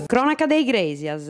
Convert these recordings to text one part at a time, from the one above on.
Crònaca de Igrèsias.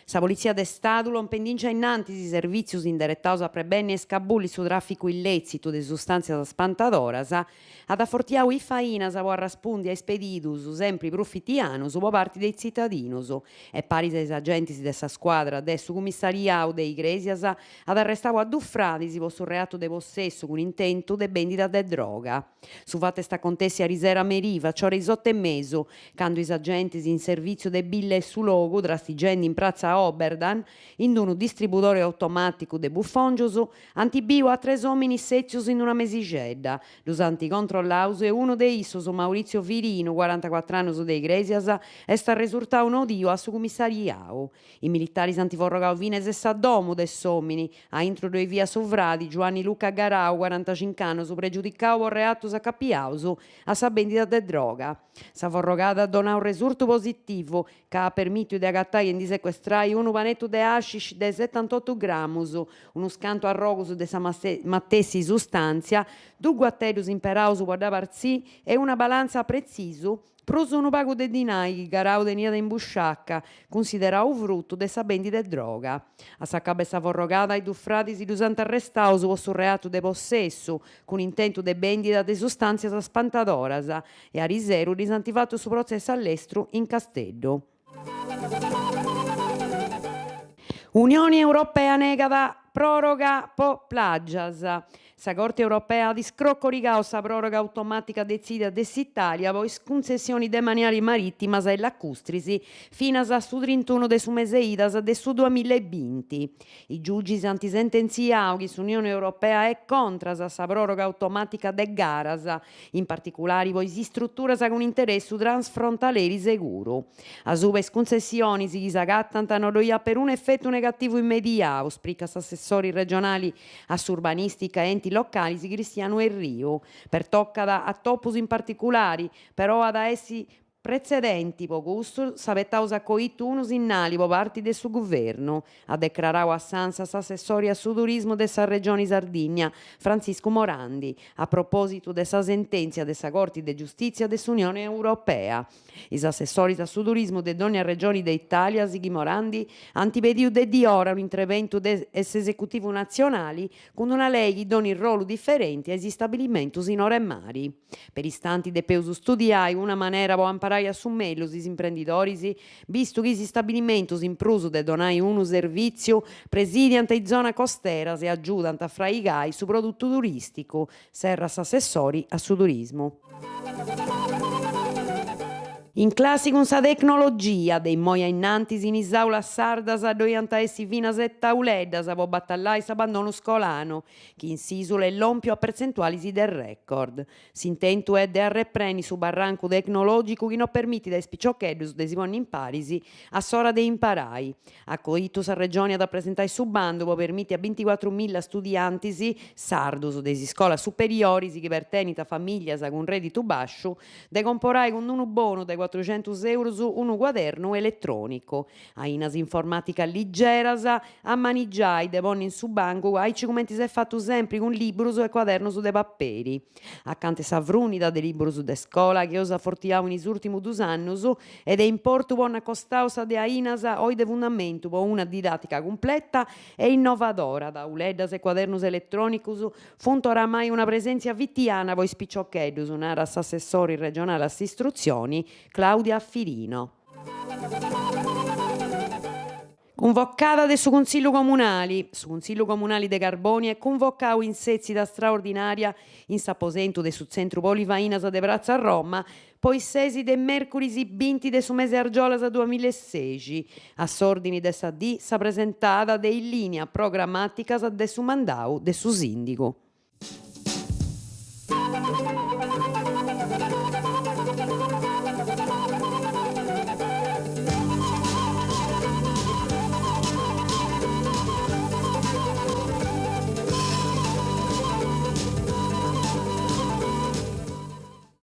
Sa Politzia de Stadu, lompendinci a innantis is servìtzius inderetaus a prebenni e scabulli su tràficu illètzitu de sustàntzias spantadoras, at afortiau is fainas po arraspundi a is pedidus sempri prus fitianus po parti de is tzitadinus e paris a is agentis de sa scuadra de su cumissariau de Igrèsias at arrestau a dus fradis po su reatu de possessu cun intentu de bèndida de droga. Su fatu est acontèssiu arisera a merì, faciora is otu e mesu, candu is agentis in servìtziu de billa 'e su logu, trastigendi in pratza Oberdan, in unu distribudori automàticu de bufòngius, Ant biu a tres òminis sètzius in una mesixedda, ddus ant controllaus e unu de issus, Maurizio Firinu, corantacuatr'annus de Igrèsias, est arresurtau nodiu a su cumissariau. Is militaris ant forrogau fines e sa domu de s'òmini, a intru ddoi fiat su fradi, Giuanni Luca Garau, corantacinc'annus, pregiudicau po reatus acapiaus a sa bèndida de droga. Sa forrogada at donau resurtu positivu, ca at permìtiu de agatai e ndi secuestrai unu panetu de hashish de setantotu gramus, unus cantu arrogus de sa matessi sustàntzia, dus guateddus imperaus po dda partzì e una balantza a pretzisu, prus unu pagu de dinai chi Garau teniat in busciaca, cunsiderau frutu de sa bèndida 'e droga. A s'acabu 'e sa forrogada is dus fradis ddus ant arrestaus po su reatu de possessu, cun intentu de bèndida de sustàntzias spantadoras, e ariseru ddis ant fatu su protzessu a lestru in Casteddu. Unioni Europea negat pròroga po plàgias. Sa Corti Europea at iscrocorigau sa pròroga automàtica detzìdia de s'Itàlia po is cuntzessionis demanialis marìtimas e lacustris finas a su trintunu de su mese idas de su duamilla e binti. Is giugis ant sententziau chi s'Unioni Europea est contras a sa pròroga automàtica de garas, in particulari po is istruturas cun interessu transfrontaleri seguru. Asuba is cuntzessionis chi s'agatant no ddoi at perunu efetu negativu immediau, spricat s'assessori regionali a s'urbanìstica e enti localis Cristianu Erriu. Pertocat a topus in particulari, però at a essi Pretzedenti po custu, s'abetaus acoitu unu sinnali po parti de su Guvernu, at decrarau a s'Ansa s'assessori a su Turismu de sa Regioni Sardigna, Frantziscu Morandi, a propòsitu de sa sentèntzia de sa Corti de Giustìtzia de s'Unioni Europea. Is assessoris a su Turismu de dònnia Regioni de Itàlia, sighit Morandi, ant pediu de diora un'intreventu de s'Esecutivu natzionali cun una lei chi donit rolu diferenti a is istabilimentus in or'e mari. Peristanti depeus studiai una manera po amparai a su mellus is imprendidoris, bistu chi is istabilimentus in prus de donai unu servìtziu, presidiant is zonas costeras e agiudant a fraigai su produtu turìsticu, serrat s'assessori a su turismu. In classi cun sa tecnologia, de immoi a innantis in is aulas sardas ddoi ant a essi finas tauleddas po batallai s'abandonu scolanu, chi in s'ìsula est lòmpiu a pertzentualis de record. S'intentu est de arrepreni su barrancu tecnològicu chi no permitit a is piciocheddus de si ponni in paris a s'ora de imparai. Acoitu sa Regioni at a presentai su bandu po permiti a binticuatrumilla studiantis sardus de is iscolas superioris chi pertenint a famìllias cun rèditu bàsciu de comporai cun unu bonu de cuatrucentus eurus unu cuadernu eletrònicu. Ainas informàticas ligeras a manigiai de ponni in su bangu aici cumenti s'est fatu sempri cun librus e cuadernus de paperi. Acanta 'e sa frunida de librus de scola chi eus afortiau in is ùrtimus dus annus est de importu ponni a costau sa de ainas oi de fundamentu po una didàtica cumpleta e innovadora, tauleddas e cuadernus eletrònicus funt oramai una presèntzia fitiana po is piciocheddus, narat s'assessori regionali a s'istrutzioni Claudia Firino. Cunvocada de su Cunsillu Comunali. Su Cunsillu Comunali de Carbònia est cunvocau in sètzida straordinària in s'aposentu de su Tzentru Polifainas de Pratza Roma po is sesi de mèrcuris binti de su mese argiolas duamilla e sexi. A s'òrdini de sa dì sa presentada de is lìnias programàticas de su mandau de su sìndigu.